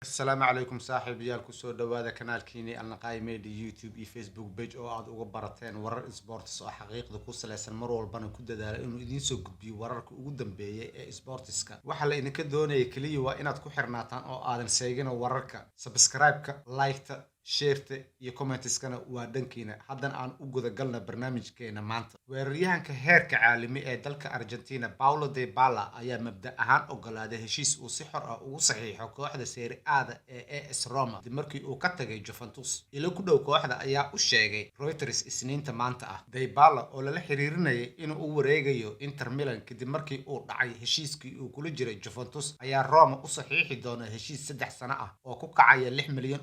Asalaamu calaykum saaxiibayaal, kusoo dhawaada kanaalkiini Alnaqaayi Media, YouTube iyo Facebook page oo aad uga barateen warar sports oo xaqiiqda ku saleysan, mar walbana ku dadaala inuu idiin soo gudbiyo wararka ugu dambeeya ee sportiska. Waxaa la idinka doonaya keliya waa inaad ku xirnaataan oo aadan seegin wararka. Subscribe-ka, like-ta, share-ta iyo commentiskana waa dhankiina. Haddana aan u gudagalna barnaamijkeena maanta. Weeraryahanka heerka caalami ee dalka Argentina, Paulo Dybala, ayaa mabda ahaan ogolaaday heshiis uu si xor ah ugu saxiixo kooxda Serie A-da ee AS Roma dib markii uu ka tagay Juventus. Ilo ku dhow kooxda ayaa u sheegay Reuters Isniinta maanta ah. Dybala oo lala xiriirinayay inuu u wareegayo Inter Milan kadib markii uu dhacay heshiiskii uu kula jiray Juventus ayaa Roma u saxiixi doona heshiis 3 sano ah oo ku kacaya €6 milyan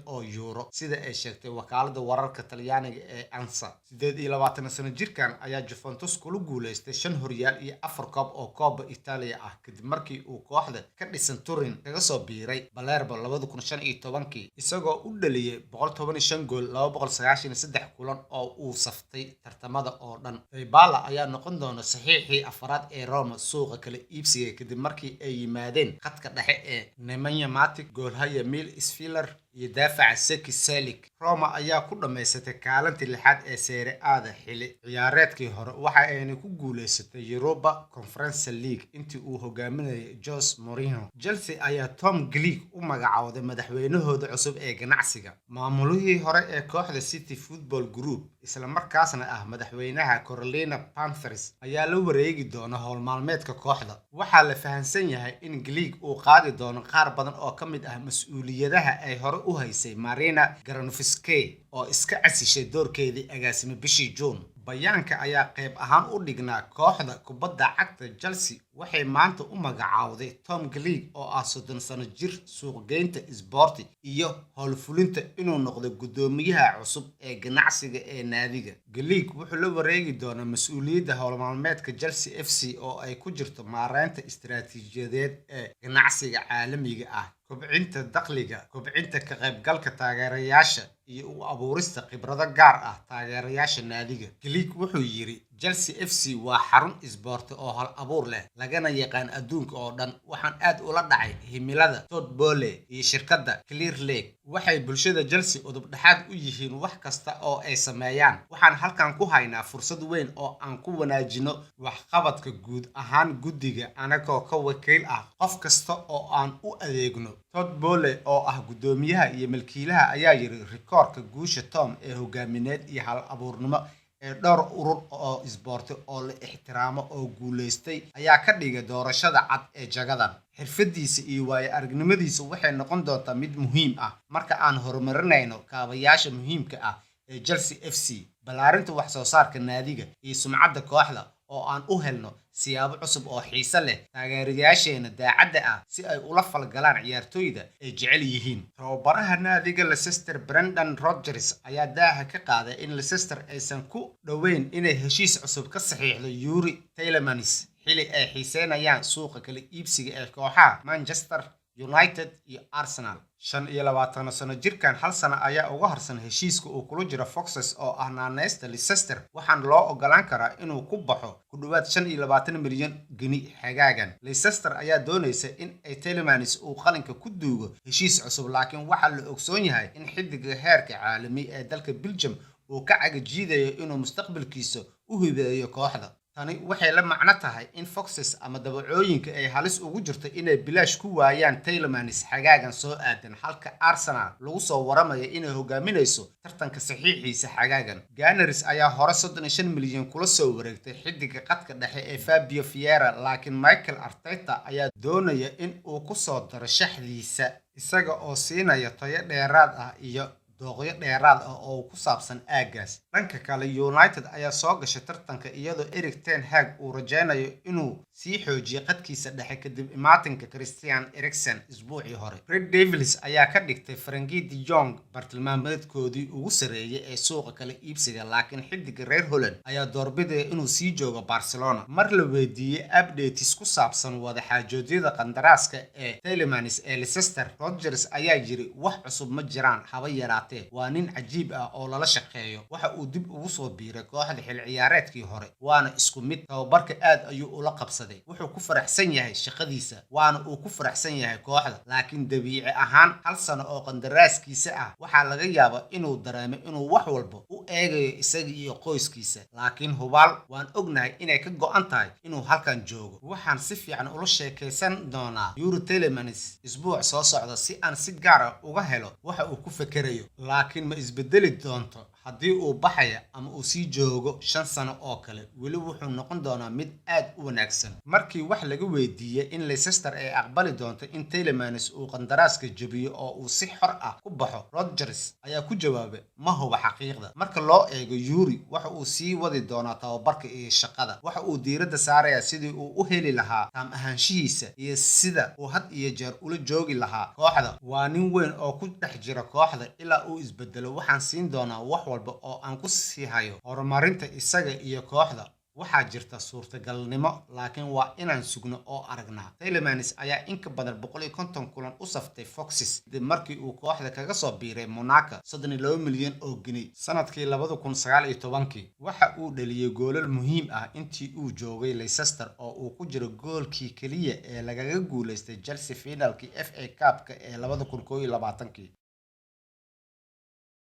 sida ay sheegtay wakaalada wararka Talyaaniga ee ANSA. 28 sano jirkan ayaa Juventus kula guuleystay shan horyaal iyo afar koob oo Coppa Italia ah kadib markii uu kooxda ka dhisan Turin kaga soo biiray Palermo 2015-kii, isagoo u dhaliyay 115 gool 293 kulan oo uu saftay tartamada oo dhan. Dybala ayaa noqon doona saxiixii afraad ee Roma suuqa kala iibsiga kadib markii ay yimaadeen khadka dhexe ee Nemanja Matic, goolhaya Mile Svilar iyo daafaca Zeki Celik. Roma ayaa ku dhamaysatay kaalintii lixaad ee Serie A-da xilli ciyaareedkii hore, waxa ayna ku guuleysatay Europa Conference League intii uu hogaaminayay Jose Mourinho. Chelsea ayaa Tom Gleek u magacowday madaxweynahooda cusub ee ganacsiga. Maamulihii hore ee kooxda City Football Group, isla markaasna ah madaxweynaha Carolina Panthers, ayaa la wareegi doona howl maalmeedka kooxda. Waxaa la fahansan yahay in Gleek uu qaadi doono qaar badan oo ka mid ah mas-uuliyadaha ay hore u haysay Marina Granovskaia oo iska casishay doorkeedii agaasime bishii Juun. Bayaanka ayaa qayb ahaan u dhignaa: "Kooxda kubadda cagta Chelsea waxay maanta u magacaawday Tom Gleek, oo ah 30 sano jir suuqgeynta isboorti iyo howlfulinta, inuu noqdo guddoomiyaha cusub ee ganacsiga ee naadiga." Gleek wuxuu la wareegi doonaa mas'uuliyadda howlmaalmeedka Chelsea FC, oo ay ku jirto maareynta istiraatiijiyadeed ee ganacsiga caalamiga ah, kobcinta dakhliga, kobcinta ka qaybgalka taageerayaasha iyo u abuurista khibrado gaar ah taageerayaasha naadiga. Gleek wuxuu yiri: "Chelsea FC waa xarun isboorti oo hal abuur leh, lagana yaqaan adduunka oo dhan. Waxaan aad ula dhacay himilada Todd Boehly iyo shirkadda Clearlake. Waxay bulshada Chelsea udub dhexaad u yihiin wax kasta oo ay sameeyaan. Waxaan halkan ku haynaa fursad weyn oo aan ku wanaajino waxqabadka guud ahaan guddiga, anagoo ka wakiil ah qof kasta oo aan u adeegno." Todd Boehly, oo ah guddoomiyaha iyo milkiilaha, ayaa yiri: "Rikoorka guusha Tom ee hogaamineed iyo hal abuurnimo ee dhowr urur oo isboorti oo la ixtiraamo oo guuleystay ayaa ka dhigay doorashada cad ee jagadan. Xirfadiisa iyo waayo aragnimadiisa waxay noqon doontaa mid muhiim ah marka aan horumarinayno kaabayaasha muhiimka ah ee Chelsea FC, ballaarinta wax soo saarka naadiga iyo sumcadda kooxda, oo aan u helno siyaabo cusub oo xiiso leh taageerayaasheena daacadda ah si ay ula falgalaan ciyaartoyda ay jecel yihiin." Tababaraha naadiga Leicester, Brendan Rodgers, ayaa daaha ka qaaday in Leicester aysan ku dhoweyn inay heshiis cusub ka saxiixdo Youri Tielemans, xili ay xiiseynayaan suuqa kala iibsiga ee kooxaha Manchester United iyo Arsenal. 25 sano jirkan hal sano ayaa uga harsan heshiiska uu kula jiro Foxes, oo ah naaneysta Leicester, waxaana loo ogolaan karaa inuu ku baxo ku dhowaad 25 milyan gini xagaagan. Leicester ayaa doonaysa in ay Tielemans uu qalinka ku duugo heshiis cusub, laakiin waxaa la ogsoon yahay in xiddiga heerka caalami ee dalka Belgium uu ka cagajiidayo inuu mustaqbalkiisa u hibeeyo kooxda. Tani waxay la macno tahay in Foxes ama dabacooyinka ay halis ugu jirto inay bilaash ku waayaan Tielemans xagaagan soo aadan, halka Arsenal lagu soo waramayo inay hogaaminayso tartanka saxiixiisa xagaagan. Gunners ayaa hore 35 milyan kula soo wareegtay xiddiga khadka dhexe ee Fabio Vieira, laakiin Mikel Arteta ayaa doonaya in uu ku soo daro shaxdiisa, isaga oo siinaya tayo dheeraad ah iyo dooqyo dheeraad ah oo ku saabsan aaggaas. Dhanka kale, United ayaa soo gashay tartanka, iyadoo Erik ten Hag uu rajeynayo inuu sii xoojiyo khadkiisa dhexe kadib imaatinka Christian Eriksen isbuucii hore. Red Devils ayaa ka dhigtay Frenkie de Jong bartilmaameedkoodii ugu sarreeyay ee suuqa kala iibsiga, laakiin xiddiga reer Holland ayaa doorbidaya inuu sii joogo Barcelona. Mar la weydiiyey updates ku saabsan wada xaajoodyada qandaraaska ee Tielemans ee Leicester, Rodgers ayaa yiri: "Wax cusub ma jiraan haba yaraatee." ahaatee, waa nin cajiib ah oo lala shaqeeyo. Waxa uu dib ugu soo biiray kooxda xil ciyaareedkii hore, waana isku mid. Tababarka aad ayuu ula qabsaday. Wuxuu ku faraxsan yahay shaqadiisa, waana uu ku faraxsan yahay kooxda. Laakiin dabiici ahaan, hal sano oo qandaraaskiisa ah, waxaa laga yaabaa inuu dareemo inuu wax walba u eegayo isaga iyo qoyskiisa. Laakiin hubaal waan ognahay inay ka go'an tahay inuu halkan joogo. Waxaan si fiican ula sheekaysan doonaa Youri Tielemans isbuuc soo socda si aan si gaar ah uga helo waxa uu ku fekerayo. Laakiin ma isbedeli doonto haddii uu baxaya ama uu sii joogo 5 sano oo kale. Weli wuxuu noqon doonaa mid aad u wanaagsan." Markii wax laga weydiiyey in Leicester ay aqbali doonto in Tielemans uu qandaraaska jabiyo oo uu si xor ah ku baxo, Rodgers ayaa ku jawaabay: "Ma hubo xaqiiqda. Marka loo eego Youri, waxa uu sii wadi doonaa tababarka iyo shaqada. Waxa uu diiradda saarayaa sidii uu u heli lahaa taam ahaanshihiisa iyo sida uu had iyo jeer ula joogi lahaa kooxda. Waa nin weyn oo ku dhex jira kooxda. Ilaa uu isbedelo, waxaan siin doonaa wax walba oo aan ku sii hayo horumarinta isaga iyo kooxda. Waxaa jirta suurtagalnimo, laakiin waa inaan sugno oo aragnaa." Tielemans ayaa in ka badan 150 kulan u saftay Foxes dib markii uu kooxda kaga soo biiray Monaco 32 milyan oo gini sanadkii 2019-kii. Waxa uu dhaliyay goolal muhiim ah intii uu joogay Leicester, oo uu ku jiro goolkii kaliya ee lagaga guuleystay Chelsea finalkii FA Cup-ka ee 2021-kii.